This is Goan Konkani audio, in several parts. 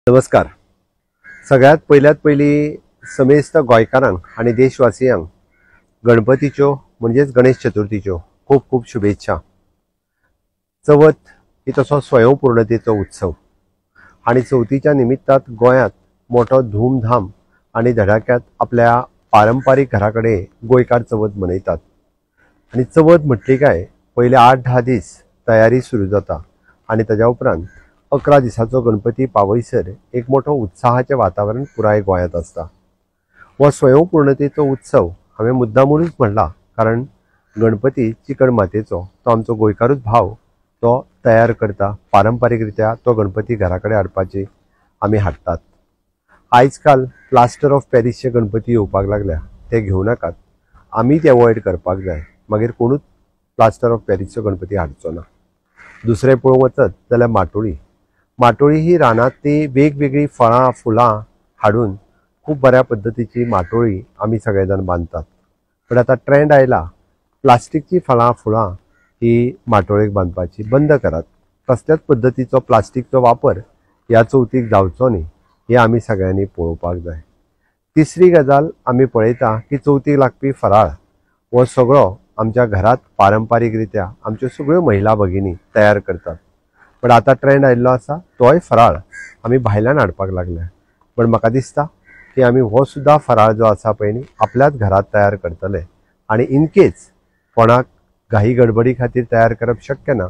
नमस्कार. सगळ्यात पयल्यात पयली समेस्त गोंयकारांक आनी देशवासियांक गणपतीच्यो म्हणजेच गणेश चतुर्थीच्यो खूब खूब शुभेच्छा. चवथ ही तसो स्वयंपूर्णतेचो उत्सव आनी चवथीच्या निमित्तात गोंयांत मोठो धूमधाम आनी धडाक्यात आपल्या पारंपारीक घरा कडेन गोंयकार चवथ मनयतात. आनी चवथ म्हटली काय पयले 8-10 दीस तयारी सुरू जाता आनी ताज्या उपरांत 11 दिसाचो गणपती पावयसर एक मोठो उत्साहाचें वातावरण पुराय गोंयांत आसता. हो स्वयंपूर्णतेचो उत्सव हांवें मुद्दामूनच म्हणला कारण गणपती चिकण मातयेचो तो आमचो गोंयकारूच भाव तो तयार करता. पारंपारीक रित्या तो गणपती घरा कडेन हाडपाची आमी हाडटात. आयज काल प्लास्टर ऑफ पॅरिसचे गणपती येवपाक लागल्या, ते घेवं नाकात, आमी ते अवॉयड करपाक जाय. मागीर कोणूच प्लास्टर ऑफ पॅरिसचो गणपती हाडचो ना. दुसरें पळोवंक वचत जाल्यार माटोळी. माटोळी ही रानांतली वेगवेगळीं फळां फुलां हाडून खूब बऱ्या पद्दतीची माटोळी आमी सगळे जाण बांदतात. पण आतां ट्रेंड आयला प्लास्टिकची फळां फुलां ही माटोळेक बांदपाची बंद करात. कसल्याच पद्दतीचो प्लास्टिकचो वापर ह्या चवथीक जावचो न्ही हें आमी सगळ्यांनी पळोवपाक जाय. तिसरी गजाल आमी पळयता की चवथीक लागपी फराळ हो सगळो आमच्या घरांत पारंपारीक रित्या आमच्यो सगळ्यो महिला भगिनी तयार करतात. पण आतां ट्रेंड आयिल्लो आसा तोय फराळ आमी भायल्यान हाडपाक लागल्या. पण म्हाका दिसता की आमी हो सुद्दां फराळ जो आसा पळय न्ही आपल्याच घरांत तयार करतले आनी इनकेस कोणाक घाई गडबडी खातीर तयार करप शक्य ना,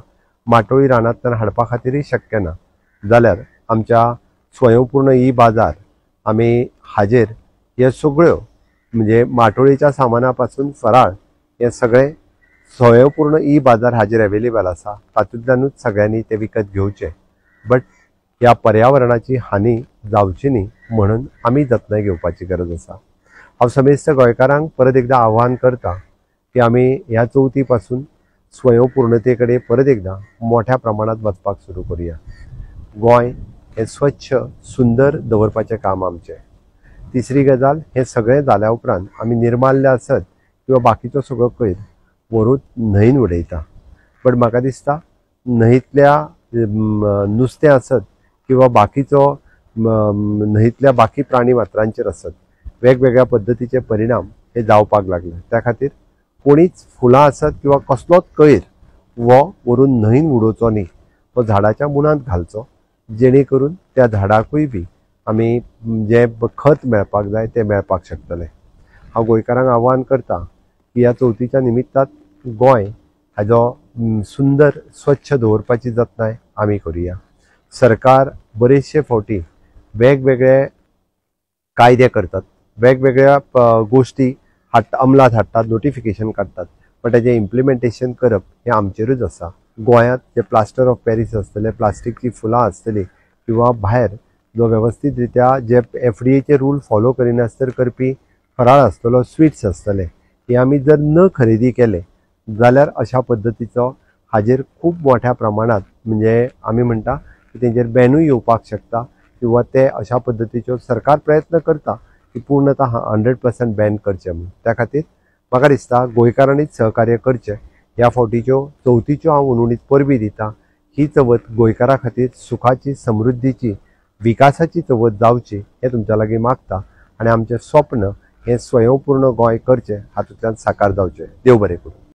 माटोळी रानांतल्यान हाडपा खातीरय शक्य ना जाल्यार आमच्या स्वयंपूर्ण ई बाजार आमी हाजेर हे सगळ्यो म्हणजे माटोळीच्या सामाना पासून फराळ हे सगळें स्वयंपूर्ण ई बाजार हाजेर अवेलेबल आसा. तातूंतल्यानूच सगळ्यांनी ते विकत घेवचे. बट ह्या पर्यावरणाची हानी जावची न्ही म्हणून आमी जतनाय घेवपाची गरज आसा. हांव समेस्त गोंयकारांक परत एकदां आव्हान करता की आमी ह्या चवथी पासून स्वयंपूर्णते कडेन परत एकदां मोठ्या प्रमाणांत वचपाक सुरू करुया. गोंय हें स्वच्छ सुंदर दवरपाचें काम आमचें. तिसरी गजाल, हें सगळें जाल्या उपरांत आमी निर्माल्य आसत किंवा बाकीचो सगळो कोयर व्हरून न्हंयन उडयता. बट म्हाका दिसता न्हंयतल्या नुस्तें आसत किंवा बाकीचो न्हंयतल्या बाकी प्राणी मात्रांचेर आसत वेगवेगळ्या पद्दतीचे परिणाम हे जावपाक लागले. त्या खातीर कोणीच फुलां आसत किंवा कसलोच कोयर हो व्हरून न्हंयन उडोवचो न्ही, तो झाडाच्या मुळांत घालचो जेणे करून त्या झाडाकूय बी आमी जें खत मेळपाक जाय तें मेळपाक शकतलें. हांव गोंयकारांक आव्हान करता की ह्या चवथीच्या निमित्तात गोंय हाजो सुंदर स्वच्छ दवरपाची जतनाय आमी करुया. सरकार बरेचशे फावटी वेगवेगळे कायदे करतात, वेगवेगळ्या गोश्टी हाडटा, अंमलात हाडटात, नोटिफिकेशन काडटात, पण ताजें इम्प्लिमेंटेशन करप हें आमचेरूच आसा. गोंयांत जे प्लास्टर ऑफ पॅरीस आसतले, प्लास्टिकची फुलां आसतली किंवा भायर जो वेवस्थीत रित्या जे FDA rule follow करिनासतर करपी फराळ आसतलो, स्विट्स आसतले, हे आमी जर न खरेदी केले जाल्यार अशा पद्दतीचो हाजेर खूब मोठ्या प्रमाणांत म्हणजे आमी म्हणटा की तेंचेर बॅनूय येवपाक शकता किंवा ते अशा पद्दतीच्यो सरकार प्रयत्न करता की पूर्णतः 100% बॅन करचें म्हणून. त्या खातीर म्हाका दिसता गोंयकारांनीच सहकार्य करचें. ह्या फावटीच्यो चवथीच्यो हांव उणुणीत परबी दिता. ही चवथ गोंयकारां खातीर सुखाची, समृद्धीची, विकासाची चवथ जावची हें तुमच्या लागीं मागता आनी आमचें स्वप्न हें स्वयंपूर्ण गोंय करचें हातूंतल्यान साकार जावचें. देव बरें करूं.